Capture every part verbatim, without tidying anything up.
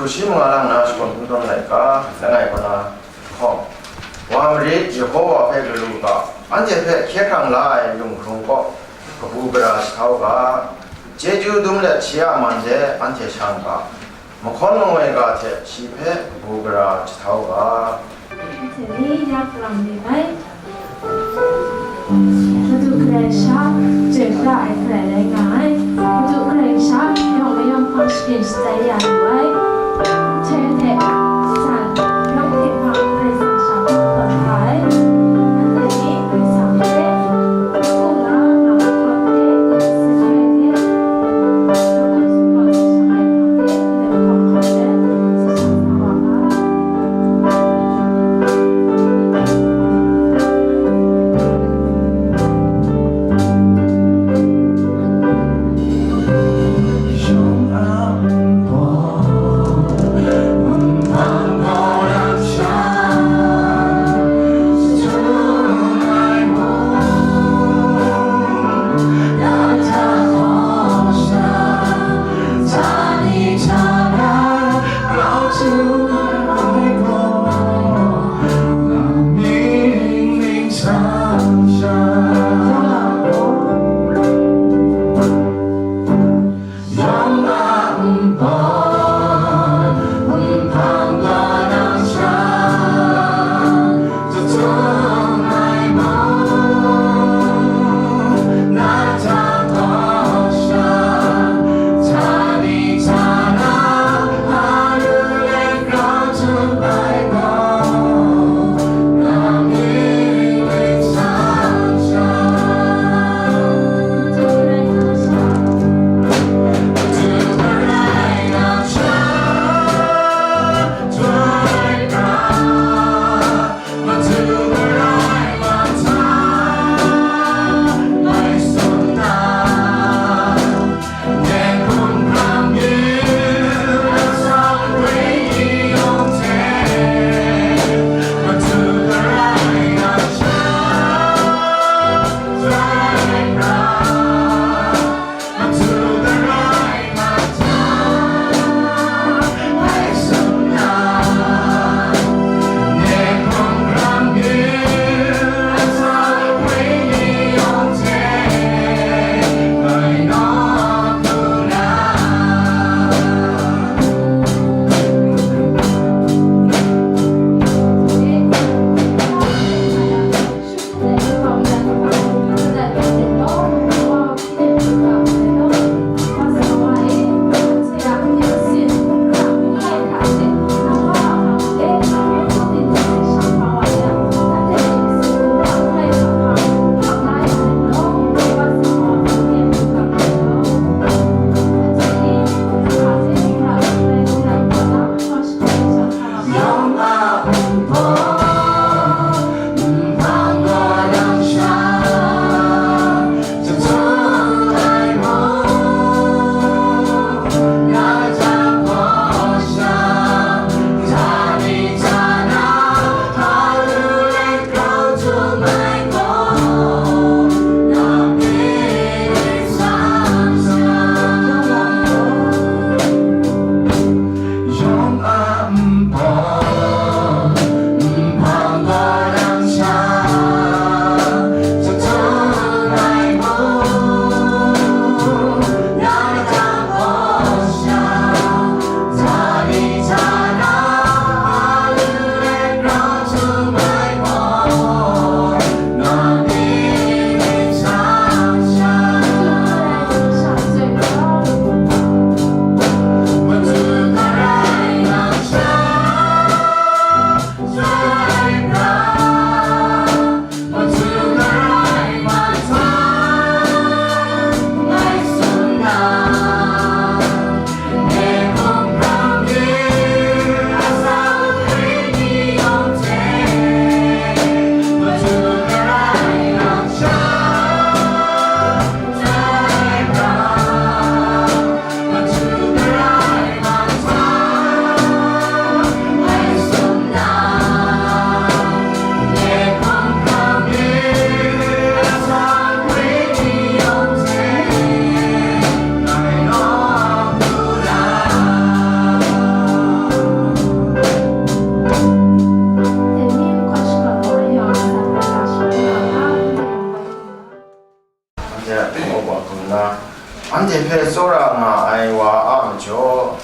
Hku shi manga lang na shakawn hpung tawn laika, langai kaw na hkawm, wa marit, Yehova hpe lu lu ga, anhte hpe hkye hkrang la ai lunghkrung kaw kabu gara jahtau ga, chyeju dum let shi a man de anhte shang ga, mahkawn mangoi ga hte shi hpe kabu gara jahtau ga. Anhte ni ya kalang mi ai. Madu Karai Kasha, chyoi pra ai hkrai rai nga ai. Madu Karai Kasha, yawng mayawng hpang sharin shatsai ya lu ai. Nhtoi hte san, yawng hte hpang Karai Kasang sha hpang tawn hkra ai. Anhte ni Karai Kasang hpe, hku na nga ai kaw hte, sakhrai hte,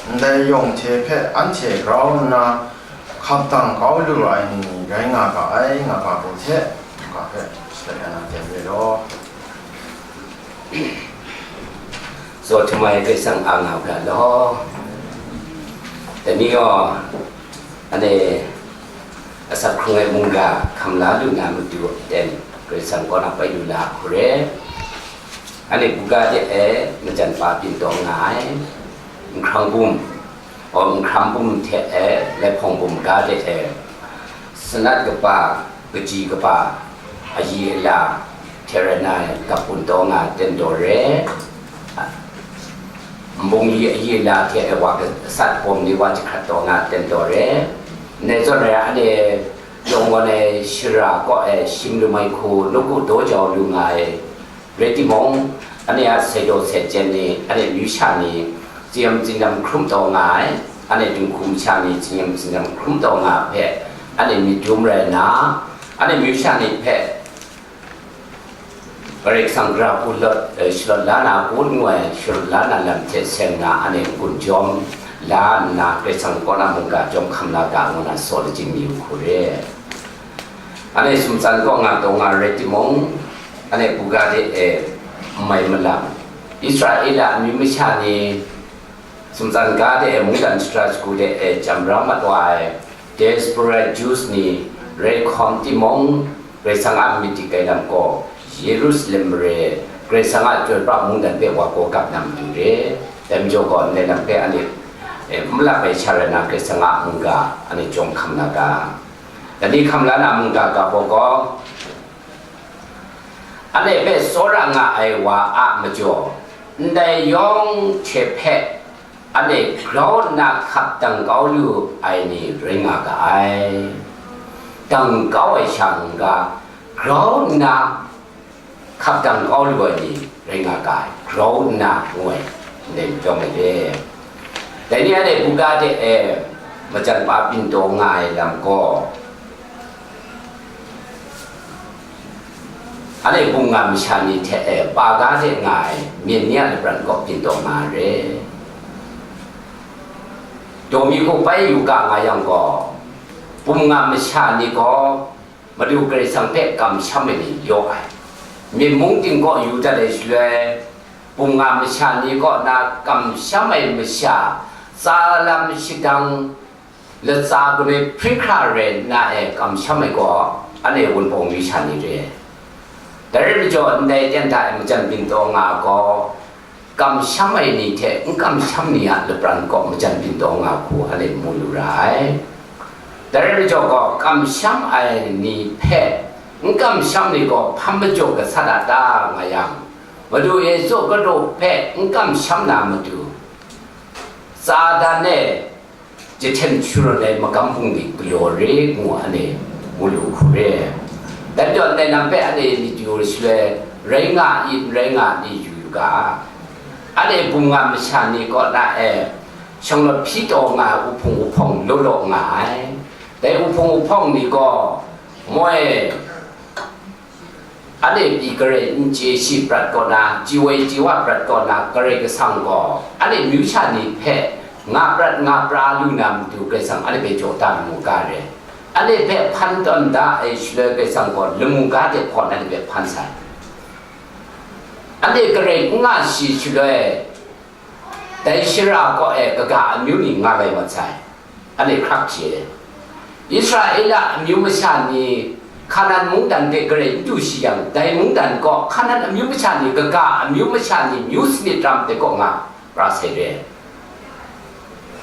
Ndai yawng hte hpe anhte grau nna hkap dang kau lu ai ni rai nga ga ai, nga ga hku hte, ga hpe shaloi anhte re law. Zaw htum ai Karai Kasang a nga ga law. Dai ni gaw, anhte asak hkrung ai mungga hkam la lu na matu aten Karai Kasang kaw na pai lu na hku re. Anhte buga de e majan pa byin taw nga ai, nhkrang bum, aw, nhkrang bum hte e laihpawng bum ga de e, sanat kaba, kaji kaba, ayi ala, hte rai na gap bun taw nga ten taw re, nbung yi ayi ala hte e wa gasat bawm ni wa jahkrat taw nga ten taw re, ndai zawn rai anhte yawng gawn ai shara kaw e shim lu mai hku nawku daw jau lu nga ai, rai timung, anhte a seng daw seng chyen ni, anhte amyu sha ni, tsingyam tsindam hkrum taw nga ai, anhte dinghku masha ni, tsingyam tsindam hkrum taw nga ai hpe, anhte myit dum rai nna, anhte amyu sha ni hpe, Karai Kasang gara hku lawt, eh, shalawt la na kun ngu ai, shalawt la na lam hte seng na, anhte n-gun jawm la nna, Karai Kasang kaw na mungga jawm hkam la ga ngu na saw lachying yu hku re. Anhte sumtsan kaw nga taw nga rai timung, anhte buga de e n mai malang, Israela amyu masha ni sumtsan ga de e mungdan shara shagu de e chyam ra mat wa ai diaspora Jews ni rai hkawm timung, Karai Kasang a myit dik ai lam gaw Yerusalem mare, Karai Kasang a chyoi pra mungdan hpe wa gaw gap na matu re. Dai majaw gaw ndai lam hpe anhte, eh, n malap ai sha rai na, Karai Kasang a mungga anhte jawm hkam na ga. Dai ni hkam la na mungga ga baw gaw, anhte hpe tsawra nga ai wa a majaw, ndai yawng hte hpe anhte grau nna hkap dang kau lu ai ni rai nga ga ai. Dang kau ai sha n-ga, grau nna hkap dang kau lu ai ni rai nga ga ai, grau nna ngu ai, ndai n-, jawng ai re. Dai ni anhte buga de e majan pa byin taw nga ai lam gaw, anhte bungga masha ni hte e pa ga de nga ai myen ni a lapran kaw byin taw nga ai re. Daw mi hku bai yu ga nga yang gaw, bungga masha ni gaw Madu Karai Kasang hpe kamsham ai ni yaw ai, myen mung ting kaw yu dat ai shaloi, bungga masha ni kaw na kamsham ai masha, tsa lam shadang latsa gun ai hpring hkra rai nna e kamsham ai gaw, anhte Wunpawng myu sha ni re ai. Dai rai majaw, ndai ten hta e majan byin taw nga ai gaw, kamsham ai ni hte n kamsham ni a lapran kaw majan byin taw nga hku anhte mu lu ra ai. Dai rai majaw gaw, kamsham ai ni hpe n kamsham ni gaw hpan majaw gasat a ta nga yang, Madu Yesu Hkristu hpe n kamsham na matu, Satan e jahten sharawt ai magam bungli galaw re ngu anhte mu lu hku re. Dai majaw ndai lam hpe anhte myit yu shaloi, rai nga i, n rai nga i yu yu ga, anhte bungga masha ni kaw na e shanglawt hpyi taw nga ai uhpung uhpawng law law nga ai. Dai uhpung uhpawng ni gaw, moi, anhte pyi garai n chye shi prat kaw na, chye woi chye wa prat kaw na, Karai Kasang gaw anhte myu sha ni hpe nga prat nga pra lu na matu, Karai Kasang anhte hpe jaw da mu ga re. Anhte hpe hpan tawn da ai shaloi, Karai Kasang gaw lamu ga de hkawn anhte hpe hpan sai. Anhte garai n nga shi shaloi, dai shara kaw e kaga amyu ni nga lai mat sai. Anhte hkrak hte, Israela amyu masha ni Hkanan mungdan hpe garai n du shi yang, dai mungdan kaw Hkanan amyu masha ni kaga amyu masha ni myu sanit ram hte kaw nga pra sai re.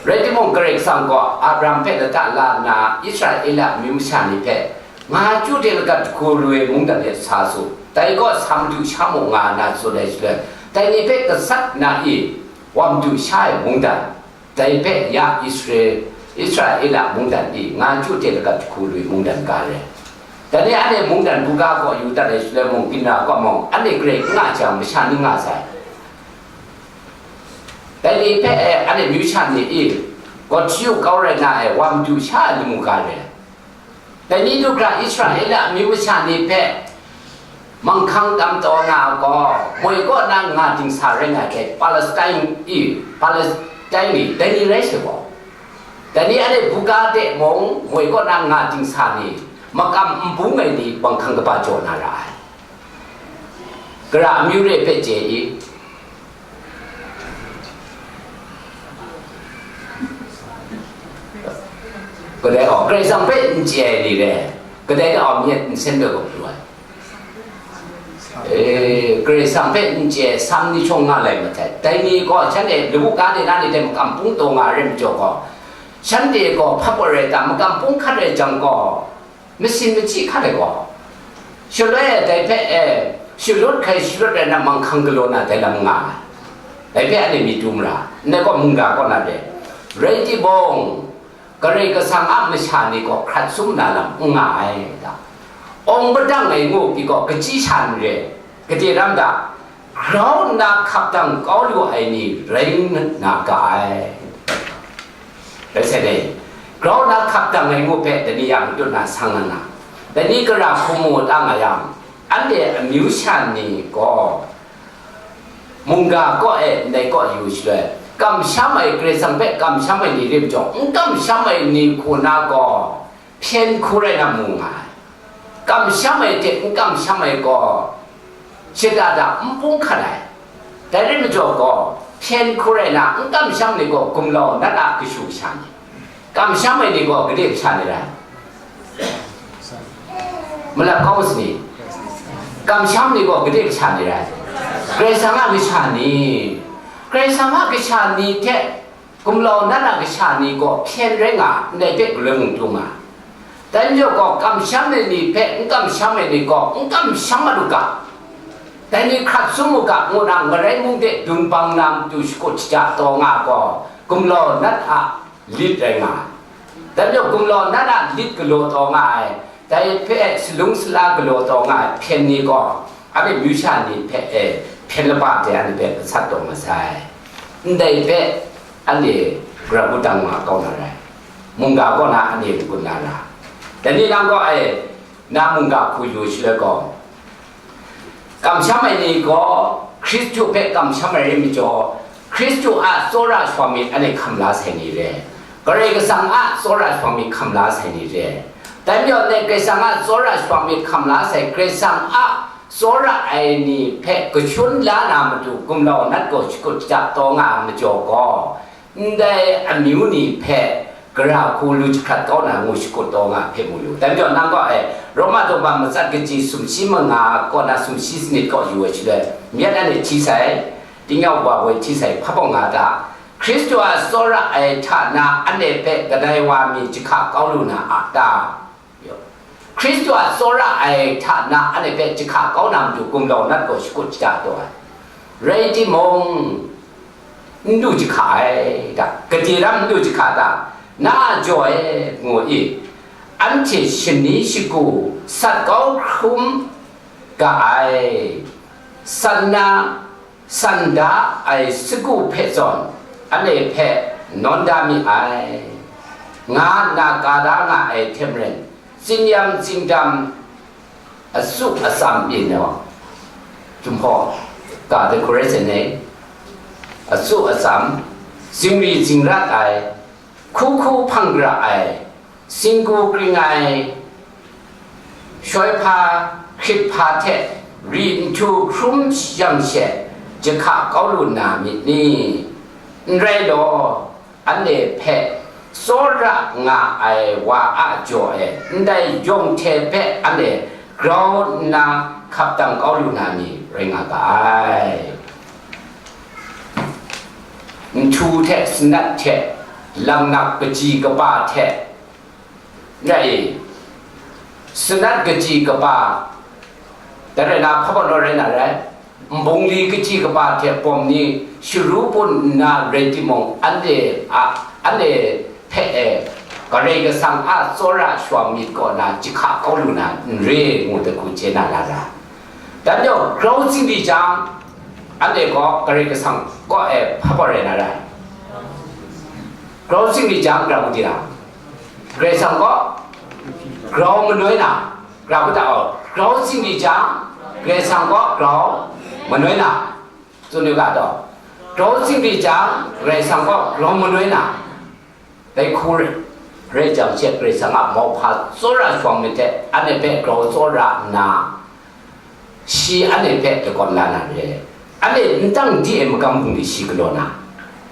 Rai timung, Karai Kasang gaw Abraham hpe lata la nna, Israela amyu masha ni hpe, nga chyu de lagat hku lu ai mungdan de sa su, dai kaw sa madu sha mu nga nna tsun ai shaloi, dai ni hpe gasat na i, wa madu sha ai mungdan, dai hpe ya Israel, Israela mungdan i, nga chyu de lagat hku lu ai mungdan ga re. Dai ni anhte mungdan buga kaw yu dat ai shaloi mung, ginra kaw mung, anhte garai n nga jang, masha ni nga sai. Dai ni hpe e, anhte myu sha ni i, gaw hti u kau rai na e, wa madu sha ai lamu ga re. Dai ni du hkra Israela amyu masha ni hpe manghkang tam taw nga ai gaw, moi kaw na nga dingsa rai nga ai hte, Palestine i, Pales-, tai mi, dai ni rai sai gaw, dai ni anhte buga de mung moi kaw na nga dingsa ni, makam n bung ai ni banghkang kaba jaw na ra ai. Gara amyu re hpe chye i? Kadai gaw, Karai Kasang hpe n chye ai ni re, kadai gaw myit nsen gaw lu ai. E, Karai Kasang hpe n chye ai sam ni chyawm nga lai mahtai. Dai ni gaw shanhte lamu ga de na ni hte makam bung taw nga ai rai majaw gaw, shanhte gaw hpa gaw rai ta, makam bung hkat rai jang gaw, masin machyi hkat ai gaw, shaloi dai hpe, e, shalut hkai shalut rai na manghkang galaw na dai lam nga ai. Dai hpe anhte myit du mara, ndai gaw mungga kaw na re. Rai timung, Karai Kasang a masha ni gaw hkrat sum na lam n nga ai da. Awng padang ai ngu pyi gaw kachyi sha n re, gade ram da, grau nna hkap dang kau lu ai ni rai nga ga ai. Rai sai dai, grau nna hkap dang ai ngu hpe dai ni ya matut na sang nga na, dai ni gara hkum mu ta nga yang, anhte amyu sha ni gaw, mungga kaw e ndai kaw yu shaloi, kamsham ai, Karai Kasang hpe kamsham ai ni rim jawng, n kamsham ai ni hku na gaw, hpyen hku rai na mu nga ai. Kamsham ai hte n kamsham ai gaw, shada da n bung hkat ai. Dai rai majaw gaw, hpyen hku rai na n kamsham ni gaw gumlau nat a kashu kasha ni, kamsham ai ni gaw gade kasha ni rai. Malap kau ma sani? Kamsham ni gaw gade kasha ni rai? Karai Kasang a kasha ni. Karai Kasang a kasha ni hte gumlau nat a kasha ni gaw hpyen rai nga, ndai hpe galoi mung tu nga. Dai majaw gaw, kamsham ai ni hpe n kamsham ai ni gaw n kamsham mat u ga, dai ni hkrat sum u ga, ngu na ngarai mung de dun bang na matu shakut shaja taw nga gaw, gumlau nat a lit rai nga ai. Dai majaw gumlau nat a lit galaw taw nga ai, dai hpe salung sala galaw taw nga ai hpyen ni gaw, anhte myu sha ni hpe, e, hpyen laba de anhte hpe gasat taw masai. Ndai hpe anhte gara gut dang nga kau na rai. Mungga kaw na anhte n-gun na ra. Dai ni nang gaw, e, na mungga hku yu shaloi gaw, kamsham ai ni gaw Hkristu hpe kamsham ai rai majaw, Hkristu a tsawra shawa myit anhte hkam la sai ni re, Karai Kasang a tsawra shawa myit hkam la sai ni re. Dai majaw, ndai Karai Kasang a tsawra shawa myit hkam la sai, Karai Kasang a tsawra ai ni hpe kashun la na matu gumlau nat gaw shakut shaja taw nga ai majaw gaw, ndai amyu ni hpe gara hku lu jahkrat kau na ngu shakut taw nga hpe mu yu. Dai majaw nang gaw, e, Roma daw ba matsat kaji sumshi manga kaw na sumshi sanit kaw yu ai shaloi, myit anhte hti sai, tingnyau wa woi hti sai, hpa bawng nga ta? Hkristu a tsawra ai hta na anhte hpe kadai wa mi jahka kau lu na a ta? Hkristu a tsawra ai hta na anhte hpe jahka kau na matu gumlau nat gaw shakut shaja taw ai. Rai timung, n du jahka ai ta? Gade ram n du jahka ta? Na a jaw e, ngu i, anhte shani shagu sat kau hkrum ga ai, san na, san da ai sagu hpe zawn, anhte hpe nawn da mi ai, nga nna ka da nga ai hte maren, tsin-yam tsindam, asu atsam byin ai, Jinghpaw ga de hku rai sai nei, asu atsam, zingri zingrat ai, hku hku hpang gara ai, singgu kring ai, shoi hpa hkrit hpa hte ri nhtu hkrum yang she jahka kau lu na myit ni? N rai law, anhte hpe tsawra nga ai wa a jaw e, ndai yawng hte hpe anhte grau nna hkap dang kau lu na ni rai nga ga ai. Nhtu hte sanat hte, laknak kaji kaba hte, rai i, sanat kaji kaba, dai rai na, hpa bawng naw rai na rai, nbungli kaji kaba hte bawm ni sharu bun nna rai timung, anhte a, anhte hpe e, Karai Kasang a tsawra shawa myit kaw na jahka kau lu na n re, ngu dat hku chye na la ra. Dan yawng, grau zingri jang, anhte gaw Karai Kasang kaw e hpa bawng rai na rai. Grau zingri jang, grau di na, Karai Kasang gaw grau manoi na, grau kata, grau zingri jang, Karai Kasang gaw grau manoi na, tsun yu ga taw, Grau zingri jang, Karai Kasang gaw grau manoi na, dai hku rai, rai jang she Karai Kasang a mauhpa tsawra shawng myit hte, anhte hpe grau tsawra nna, shi anhte hpe lakawn la na re. Anhte n dang di ai magam bungli shi galaw na,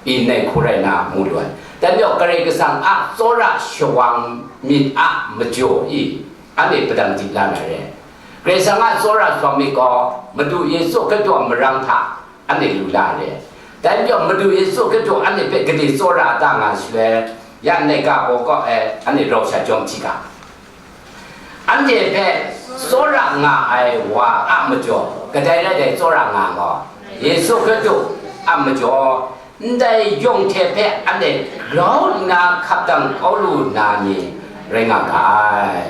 i ndai hku rai na mu lu ai. Dan yawng Karai Kasang a tsawra shawang myit a majaw i, anhte padang dip la na re. Karai Kasang a tsawra shawang myit gaw, Madu Yesu Hkristu a marang hta anhte lu la re. Dan yawng Madu Yesu Hkristu anhte hpe gade tsawra a ta nga shaloi, ya ndai ga baw kaw e anhte rau sha jawm hti ga. Anhte hpe tsawra nga ai wa a majaw, kadai rai dai tsawra nga gaw, Yesu Hkristu a majaw, ndai yawng hte hpe anhte grau nna hkap dang kau lu na ni rai nga ga ai.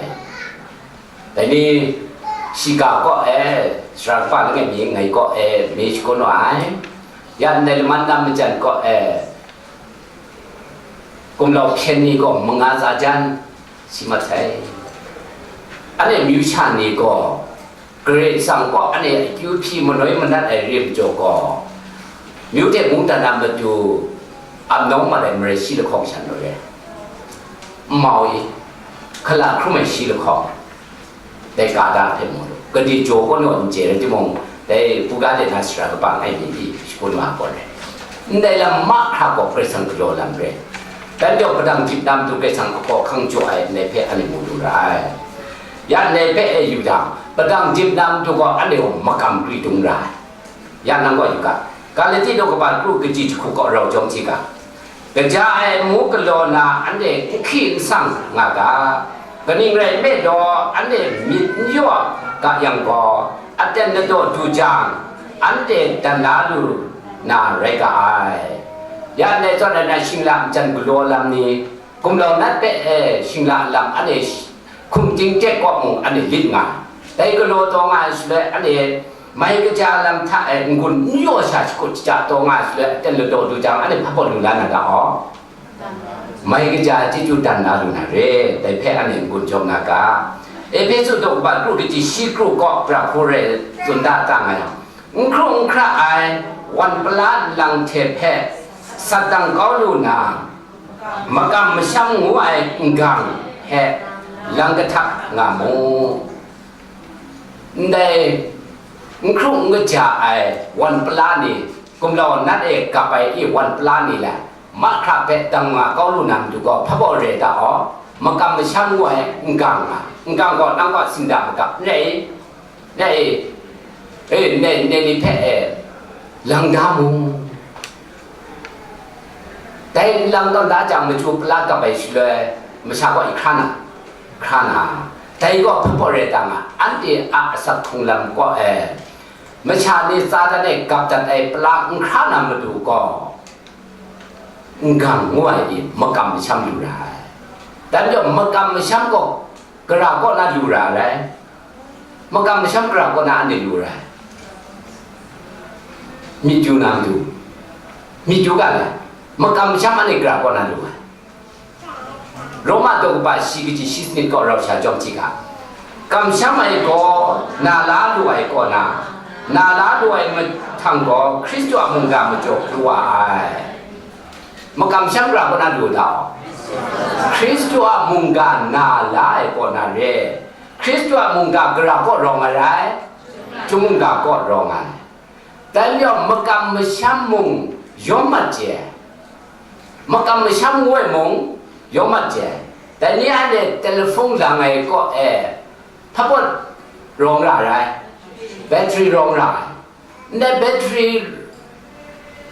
Dai ni, shiga kaw e, sara kaba langai mi ngai kaw e, mi shakun wa ai. Ya ndai laman na majan kaw e, gumlau hpyen ni gaw manga tsa jan, si mat sai. Anhte amyu sha ni gaw, Karai Kasang kaw anhte akyu hpyi manoi manat ai re majaw gaw, myu hte mungdan a matu ap nawng mat ai marai shi lahkawng shan rai. N mau i, hkala hkrum ai shi lahkawng, dai ka da hpe mu lu, gade jaw kaw naw n chye rai timung, dai buga de na sara kaba ai myit i shakun wa gaw rai. Ndai lam mahkra gaw Karai Kasang galaw lam rai. Dan yawng padang dip na matu Karai Kasang a hkaw hkang jaw ai ndai hpe anhte mu lu ra ai. Ya ndai hpe e yu jang, padang dip na matu gaw anhte gaw makam kri dung ra ai. Ya nang gaw yu ga, Galati daw kaba kru kaji jahku kaw rau jawm hti ga, kaja ai amu galaw na anhte n hki n sang nga ga, kaning rai nme law, anhte myit n yaw ga yang gaw, aten ladaw du jang, anhte dan la lu na rai ga ai. Ya ndai zawn rai na, shingla majan galaw lam ni, gumlau nat hpe e shingla lam anhte hkum ting tek kaw mung anhte lit nga ai. Dai galaw taw nga ai shaloi anhte mai kaja lam hta e n-gun n yaw sha shakut shaja taw nga ai shaloi aten ladaw du jang, anhte hpa baw lu la na ga aw? Mai kaja chyeju dan la lu na re, dai hpe anhte n-gun jawm na ga. Ehpesu daw kaba kru kaji shi kru kaw pra hku rai tsun da ta nga yang, n hkru n hkra ai wan pala nlang hte hpe sat dang kau lu na, makam masham ngu ai n-gang hpe lang kahtap nga mu. Ndai n hkru n kaja ai wan pala ni, gumlau nat e gap ai i wan pala ni lai, mahkra hpe dang nga kau lu na matu gaw, hpa baw re ta aw? Makam masham ngu ai n-gang nga, n-gang gaw nang gaw sinda magap n rai i? Dai, e, ndai, ndai ni hpe, e, lang da mu. Dai lang tawn da jang, machyu pala gap ai shaloi, masha gaw i hkra na, hkra na, dai gaw hpa baw rai ta nga, anhte a asak hkrung lam kaw e, masha ni Satan e gap dat ai pala n hkra na matu gaw, n-gang ngu ai i makam masham lu ra ai. Dan yawng makam masham gaw gara kaw na lu ra ai. Makam masham gara kaw na anhte lu ra ai. Myit yu na matu, myit yu ga lai. Makam masham anhte gara kaw na lu ai. Roma daw kaba shi kaji shi sanit kaw rau sha jawm hti ga, kamsham ai gaw na la lu ai kaw na, na la lu ai mahtang gaw Hkristu a mungga majaw pru wa ai. Makam masham gara kaw na lu ta? Hkristu a mungga na la ai kaw na re. Hkristu a mungga gara kaw rawng ai rai? Chyum mungga kaw rawng ai. Dan yawng makam masham mung yawm mat je ai. Makam masham ngu ai mung yawm mat je ai. Dai ni anhte telefon lang ai kaw e hpa baw rawng ra rai? Battery rawng ra ai. Ndai battery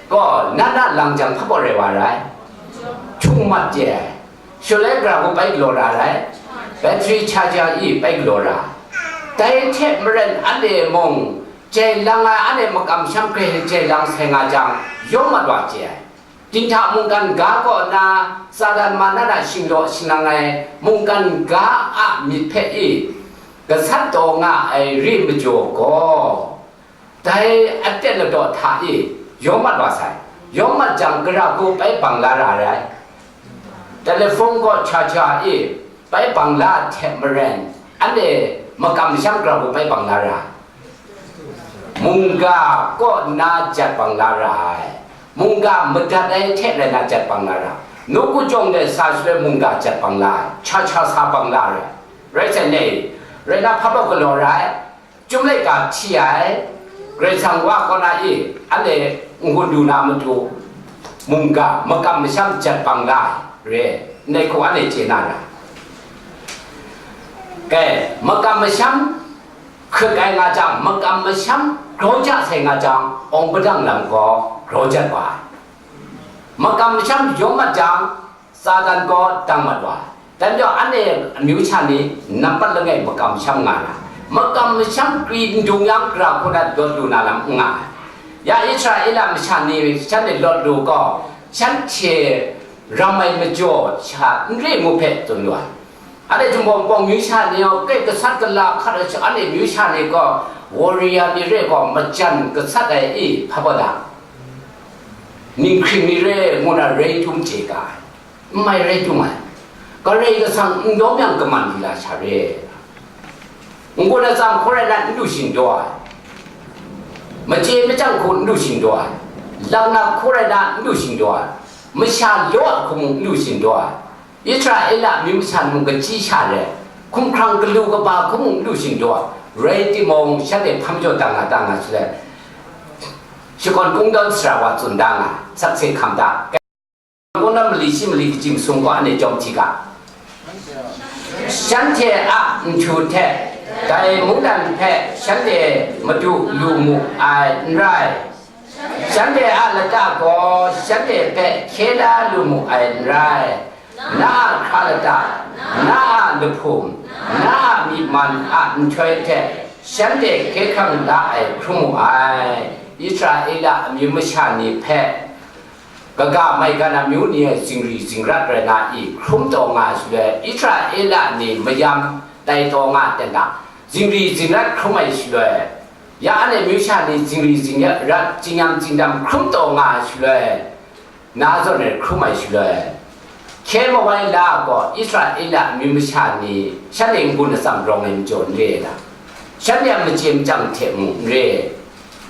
gaw nat na lang jang hpa baw rai wa rai? Chyum mat je ai. Shaloi gara hku bai galaw ra rai? Battery charger i bai galaw ra. Dai hte maren anhte mung jai lang ai, anhte makam masham hkrai jai lang sai nga jang, yawm mat wa je ai. Dinghta mungkan ga kaw na, Satan ma na na shinglaw shingnang ai mungkan ga a myit hpe i gasat taw nga ai re majaw gaw, dai aten ladaw hta e yawm mat wa sai. Yawm mat jang, gara hku bai bang la ra rai? Telefon gaw charger e bai bang la hte maren, anhte makam masham gara hku bai bang la ra? Mungga kaw na jat bang la ra ai. Mungga madat ai hte rai na jat bang la ra, nawku jawng de sa shaloi mungga jat bang la ai, cha cha sa bang la ai, rai sai ne? Rai na, hpa baw galaw ra ai, Chyum laika hti ai, Karai Kasang wa kaw na i, anhte n-gun du na matu, mungga, makam masham jat bang la ai re, ndai hku anhte chye na ra. Kai, makam masham hkrit ai nga jang, makam masham grau ja sai nga jang, awng padang lam gaw grau jat wa ai. Makam masham yawm mat jang, Satan gaw dang mat wa ai. Dai majaw, anhte amyu sha ni nampat langai makam masham nga na, makam masham kri n dung yang, gara hku na lawt lu na lam n nga ai. Ya Israela masha ni shanhte lawt lu gaw, shanhte ram ai majaw sha n re ngu hpe tsun lu ai. Anhte Jinghpaw Wunpawng myu sha ni gaw, kai gasat gala hkat ai sha, anhte myu sha ni gaw, warrior ni re gaw, majan gasat ai i, hpa baw da? Ninghkring ni re ngu na rai htum chye ga ai. N mai rai htum ai. Karai Kasang n dawm yang kaman di la sha re. N-gun atsam hku rai na n du shingdaw ai. Machye machyang hku n du shingdaw ai. Laknak hku rai na n du shingdaw ai. Masha law a hku mung n du shingdaw ai. Israela amyu masha ni mung kachyi sha re. Hkumhkrang galu kaba hku mung n du shingdaw ai. Rai timung, shanhte hpa majaw dang nga, dang nga shaloi, shakawn kungdawn sara wa tsun da nga, sakse hkam da. Kungdawn mali shi mali kaji masum gaw anhte jawm hti ga. Shanhte a nhtu hte dai mungdan hpe shanhte madu lu mu ai n rai. Shanhte a lata gaw shanhte hpe hkye la lu mu ai n rai. Na a hkra lata, na a lahpum, na a myi man a nhtoi hte shanhte hkye hkrang la ai hkrum mu ai. Israela amyu masha ni hpe kaga maigan amyu ni e zingri zingrat rai na i hkrum taw nga ai shaloi, Israela ni mayam tai taw nga ai ten ta, zingri zingrat hkrum ai shaloi, ya anhte amyu sha ni zingri zingrat, zingyam zingdam hkrum taw nga ai shaloi, na zawn e hkrum ai shaloi, hkye mawai la ai gaw Israela amyu masha ni shanhte n-gun atsam rawng ai majaw n re ai ta? Shanhte a machye machyang hte mung n re ai.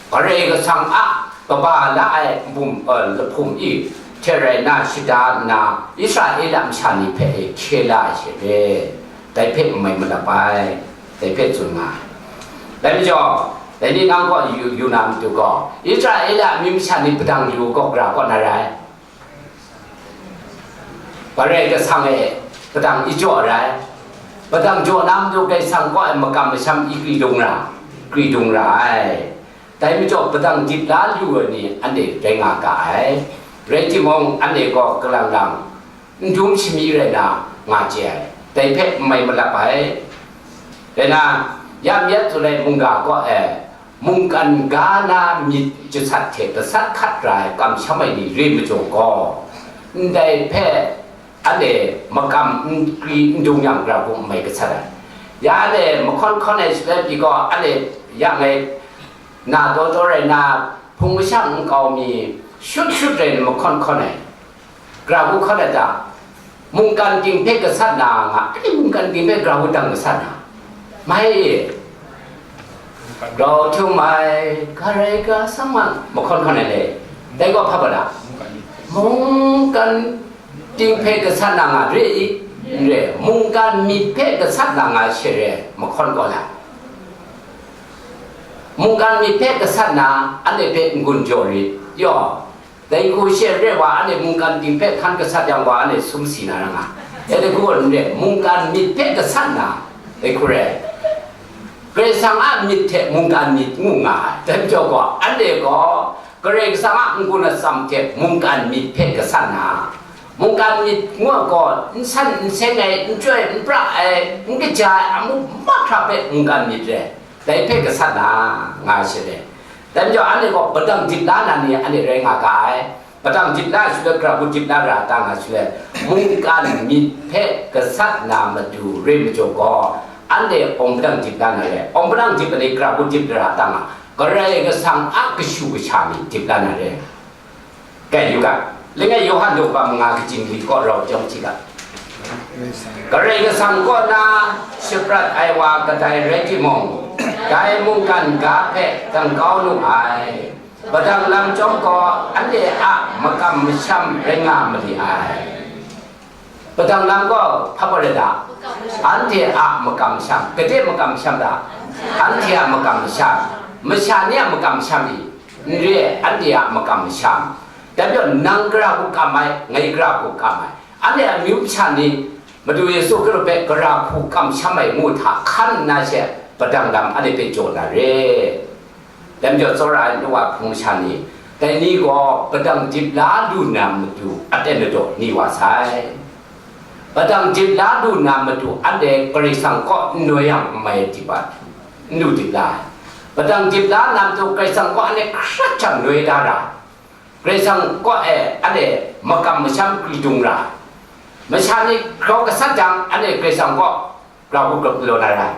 Karai Kasang a kaba la ai bum, eh, lahpum i hte rai na shada nna, Israela masha ni hpe e hkye la ai she re, dai hpe n mai malap ai, dai hpe tsun nga ai. Dai majaw, dai ni nang gaw yu, yu na matu gaw, Israela amyu masha ni padang yu gaw, gara kaw na rai? Karai Kasang e padang i jaw rai. Padang jaw na matu Karai Kasang kaw ai makam masham i kri dung ra, kri dung ra ai. Dai majaw, padang dip la lu ai ni anhte rai nga ga ai. Rai timung, anhte gaw kalang lang n dum shami rai na nga chye ai. Dai hpe n mai malap ai. Rai na, ya myit tsun ai mungga kaw e, mungkan ga na myit jasat hte gasat hkat ra ai kamsham ai ni re majaw gaw, ndai hpe anhte makam n kri n dung yang, gara hku n mai gasat ai. Ya anhte mahkawn hkawn ai shaloi pyi gaw, anhte ya ngai na taw taw rai na, hpung mashang nkau mi shut shut rai na mahkawn hkawn ai. Gara hku hkawn ai ta? Mungkan ting hpe gasat na nga, anhte mungkan ting hpe gara hku dang gasat na? Mai e, grau htum ai, Karai Kasang a mahkawn hkawn ai le, dai gaw hpa baw da? Mungkan ting hpe gasat na nga re i? N re. Mungkan myit hpe gasat na nga she re, mahkawn kau la. Mungkan myit hpe gasat na, anhte hpe n-gun jaw rit. Yaw, dai hku she re wa, anhte mungkan ting hpe hkan gasat yang wa, anhte sum si na ra nga. Dai hku n re, mungkan myit hpe gasat na, dai hku re. Karai Kasang a myit hte mungkan myit ngu nga ai. Dai majaw gaw, anhte gaw Karai Kasang a n-gun atsam hte mungkan myit hpe gasat na, mungkan myit ngu ai gaw, n san n seng ai, n chyoi n pra ai, n kaja ai amu mahkra hpe mungkan myit re, dai hpe gasat na, nga ai she re. Dai majaw, anhte gaw padang dip la na ni anhte rai nga ga ai. Padang dip la ai shaloi, gara hku dip la ra ta nga shaloi, mungkan myit hpe gasat na matu re majaw gaw, anhte awng padang dip la na re. Awng padang dip ai ni gara hku dip la ra ta nga, Karai Kasang a kashu kasha myit dip la na re. Kai yu ga, langai Yawhan daw kaba manga, kaji mali kaw rau jawm hti ga. Karai Kasang kaw na shaprat ai wa kadai rai timung, dai mungkan ga hpe dang kau nu ai. Padang lam chyawm gaw, anhte a makam masham rai nga ma li ai. Padang lam gaw hpa gaw rai da, anhte a makam masham. Gade makam masham da? Anhte a makam masham. Masha ni a makam masham i? N re ai, anhte a makam masham. Dai majaw, nang gara hku kam ai, ngai gara hku kam ai, anhte a amyu masha ni Madu Yesu Hkristu hpe gara hku kamsham ai ngu hta hkan nna she, padang lam anhte hpe jaw na re. Dai majaw, tsawra ai nu wa hpung masha ni, dai ni gaw padang dip la lu na matu aten ladaw ni wa sai. Padang dip la lu na matu anhte Karai Kasang kaw n noi yang n mai dip ai, n lu dip la ai. Padang dip la na matu Karai Kasang kaw anhte hkrat jang noi da ra ai. Karai Kasang kaw e anhte makam masham kri dung ra ai. Masha ni grau gasat jang, anhte Karai Kasang kaw grau hku grau galaw na ra ai.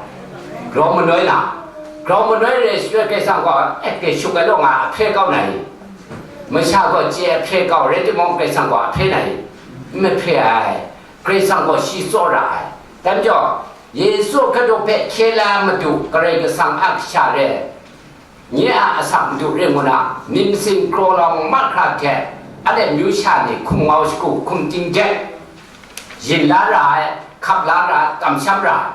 Grau manoi na, grau manoi re shachyoi Karai Kasang kaw, eh, ke shuk ai law nga, a hpre kau na i? Masha gaw chye a hpre kau rai timung, Karai Kasang gaw a hpre na i? N mahpre ai. Karai Kasang gaw shi tsawra ai. Dai majaw, Yesu Hkristu hpe hkye la matu Karai Kasang a kasha re, nye a asak madu re ngu na, myit masin kraw lawng mahkra hte, anhte amyu sha ni hkum ngau shagu hkum ting hte, yin la ra ai, hkap la ra ai, kamsham ra ai.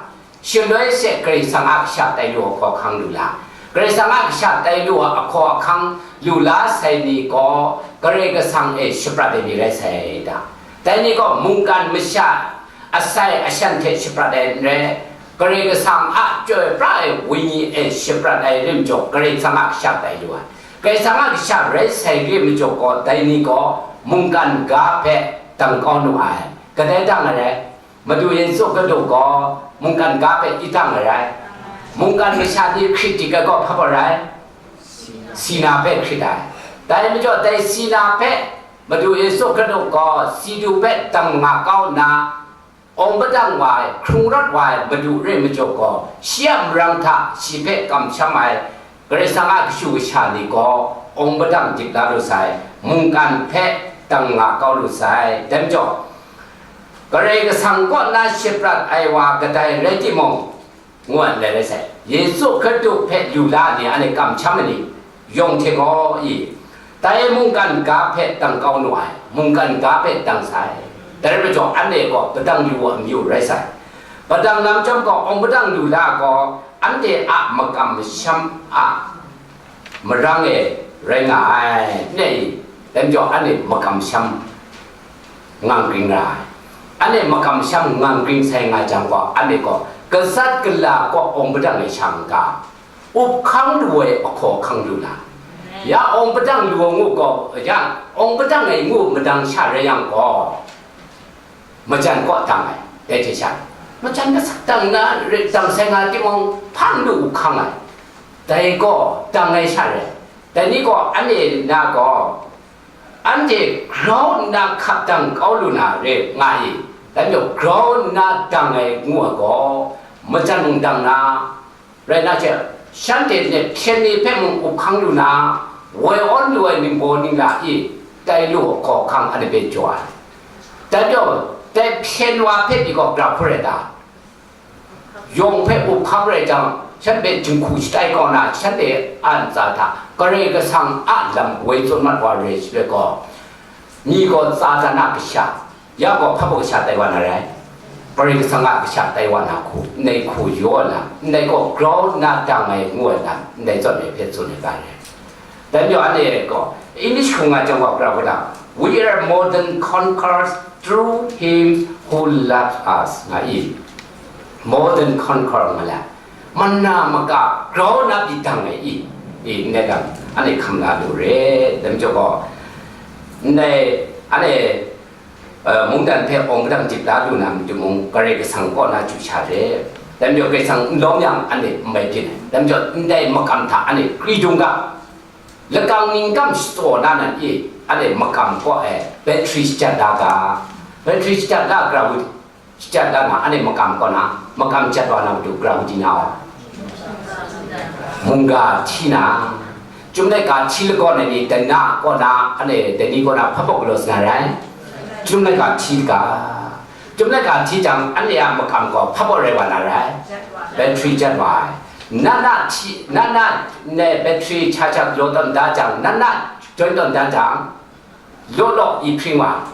Shaloi she Karai Kasang a kasha tai lu ai hkaw ahkang lu la, Karai Kasang a kasha tai lu ai hkaw ahkang lu la sai ni gaw, Karai Kasang e shaprat ai ni rai sai da. Dai ni gaw mungkan masha asai ashan hte shaprat ai n rai, Karai Kasang a chyoi pra ai Wenyi e shaprat ai rim jaw, Karai Kasang a kasha tai lu ai. Karai Kasang a kasha rai sai re majaw gaw, dai ni gaw mungkan ga hpe dang kau nu ai. Kadai dang ai rai? Madu Yesu Hkristu gaw mungkan ga hpe i dang ai rai? Mungkan masha ni hkrit dik ai gaw hpa gaw rai? Sina hpe hkrit ai. Dai majaw, dai Sina hpe Madu Yesu Hkristu gaw Sidu hpe dang nga kau nna, awng padang wa ai, hkrung rawt wa ai Madu re majaw gaw, shi a marang hta shi hpe kamsham ai Karai Kasang a kashu kasha ni gaw awng padang dip la lu sai, mungkan hpe dang nga kau lu sai. Dai majaw, Karai Kasang kaw na shaprat ai wa kadai rai timung, ngu ai rai sai. Yesu Hkristu hpe lu la ai ni, anhte kamsham ai ni, yawng hte gaw i, dai mungkan ga hpe dang kau nu ai, mungkan ga hpe dang sai. Dai rai majaw, anhte gaw padang lu ai amyu rai sai. Padang lam chyawm gaw, awng padang lu la gaw, anhte a makam masham a marang e rai nga ai, ne i? Dai majaw, anhte makam masham ngang gring ra ai. Anhte makam masham ngang gring sai nga jang gaw, anhte gaw kazat kala kaw awng padang e sha n ga, up hkang lu ai ahkaw ahkang lu na, ya awng padang lu ai ngu gaw, ya awng padang e ngu madang sha rai yang gaw, majan kaw dang ai, dai hte sha, majan masak dang na, dang sai nga timung, hpa n lu up hkang ai, dai gaw dang ai sha rai. Dai ni gaw anhte na gaw, anhte grau nna hkap dang kau lu na re nga i? Dai majaw, grau nna dang ai ngu ai gaw, majan mung dang na, rai na hte, shanhte nep hpyen ni hpe mung up hkang lu na, woi awn lu ai ningbaw ningla i? Tai lu ai hkaw ahkang anhte hpe jaw ai. Dai majaw, dai hpyen wa hpe pyi gaw, gara hku rai ta? Yawng hpe up hkang rai jang, shanhte jinghku shatai kau na, shanhte a ntsa hta Karai Kasang a lam woi tsun mat wa re ai shaloi gaw, ni gaw Satan a kasha, ya gaw hpa baw kasha tai wa na rai? Karai Kasang a kasha tai wa na hku, ndai hku yaw ai lam, ndai gaw grau nna dang ai ngu ai lam, ndai zawn e hpe tsun ai ga re. Dai majaw anhte gaw, English hku nga jang gaw, gara hku ta, "We are more than conquerors through him who loves us," nga i? More than conqueror nga la, mana maka grau na pyi dang ai i? I, ndai lam, anhte hkam la lu re. Dai majaw gaw, ndai, anhte, uh, mungdan hpe awng padang dip la lu na matu mung, Karai Kasang kaw na chyu sha re. Dai majaw Karai Kasang n lawm yang, anhte n mai byin ai. Dai majaw, ndai makam hta anhte kri dung ga, lakang ningkam shataw na nan e, anhte makam kaw e battery shajat la ga, battery shajat la, gara hku shajat la na, anhte makam kaw na, makam jat wa na matu gara hku di na wa? Mungga hti na, Chyum laika hti lagawn ai ni, dai na kaw na, anhte dai ni kaw na hpa baw galaw sa na rai? Chyum laika hti ga, Chyum laika hti jang, anhte a makam gaw hpa baw rai wa na rai? Battery jat wa ai. Na na hti, na na ne battery cha cha galaw tawn da jang, na na join tawn da jang, law law i hpring wa,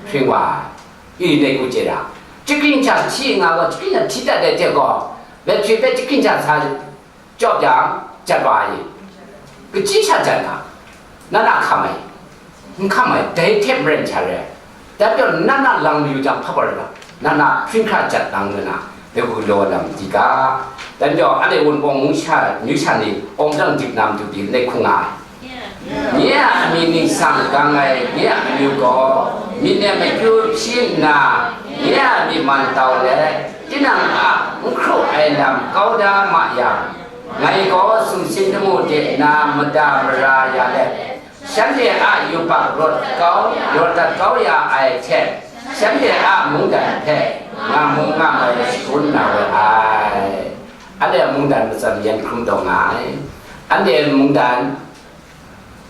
hpring wa, i ne ku chye ra. Chikring cha hti nga gaw, chikring cha hti dat de hte gaw, battery hpe chikring cha sa chyawp jang, jat wa ai. Kaji sha jat na, na na hkam ai, n hkam ai, dai hte maren sha re ai. Dan jaw, na na lang mayu jang hpa wa ra, na na hpring hkra jat nang nna, dai gu law lam di ga. Dan jaw, anhte Wunpawng mung sha, myu sha ni, awng dang dik na matu pyi, nai hkung nga ai. Nye a amying ningsang gang ai nye a amyu gaw, myit ne makyu hpyi nna, nye a myi man tau let, tinang a n hkru ai lam kau da ma yang, ngai gaw sumsing lamu de na mada mara ya let, shanhte a yubak rawt kau, rawt dat kau ya ai hte, shanhte a mungdan hpe nga mu nga mai shangun na we ai. Anhte a mungdan matsan yan hkrum taw nga ai. Anhte a mungdan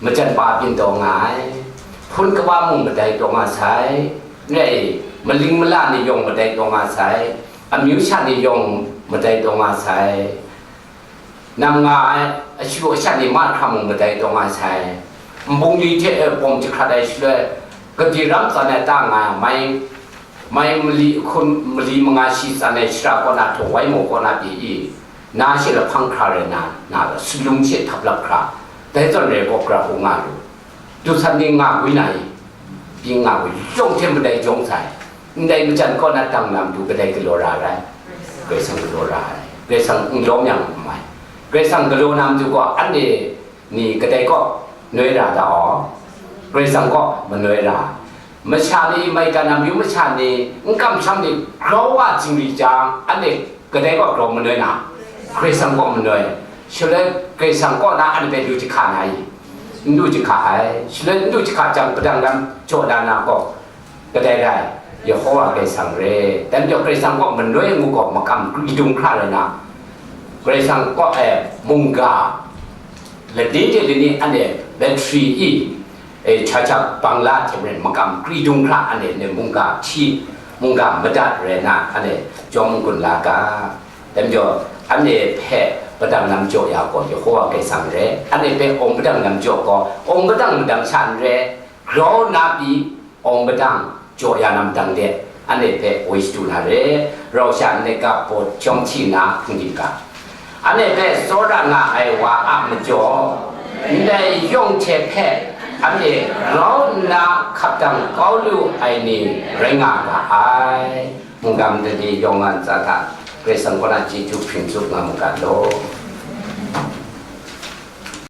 majan pa byin taw nga ai. Hpun kaba mung madai taw nga sai. N rai, maling mala ni yawng madai taw nga sai. Amyu sha ni yawng madai taw nga sai. Nam nga ai, ashu asha ni mahkra mung madai taw nga sai. Nbungli hte e pawm jahkrat ai shaloi, gadi ram tsan ai ta nga ai, mai, mai mali hkun mali manga shi tsan ai shara kaw na htaw, wai maw kaw na pyi i, na she lahpang hkra rai na, na salung she htap lap hkra, dai zawn rai gaw, gara hku nga lu. Dusat ni nga gwi na i, pyi nga gwi, yawng hte madai jawng sai, ndai majan kaw na dang na matu kadai galaw ra ai? Karai Kasang galaw ra ai. Karai Kasang n lawm yang n mai. Karai Kasang galaw na matu gaw, anhte ni kadai kaw noi ra da aw, Karai Kasang kaw manoi ra. Masha ni, maigan amyu masha ni, n kamsham ni, grau wa jingri jang, anhte kadai kaw grau manoi na, Karai Kasang kaw manoi. Shaloi Karai Kasang kaw na anhte hpe lu jahka na i? N lu jahka ai. Shaloi n lu jahka jang, padang lam jaw na na gaw, kadai rai? Yehowa Karai Kasang re. Dan jaw, Karai Kasang kaw manoi ngu gaw, makam kri dung hkra rai na, Karai Kasang kaw e mungga, lani hte lani anhte battery i, e, cha cha bang la hte maren, makam kri dung hkra anhte ne mungga hti, mungga madat rai na, anhte jawm n-gun la ga. Dai majaw, anhte hpe padang lam jaw ya gaw, Yehowa Karai Kasang re. Anhte hpe awng padang lam jaw gaw, awng padang madang sha n re, grau na pyi, awng padang jaw ya na madang de, anhte hpe woi shadu na re. Rau sha nleka baw jawm hti nna hpung di ga. Anhte hpe tsawra nga ai wa a majaw, ndai yawng hte hpe anhte grau nna hkap dang kau lu ai ni rai nga ga ai. Mungga madat ni yawng a ntsa hta Karai Kasang kaw na chyeju hpring tsup nga mu ga law.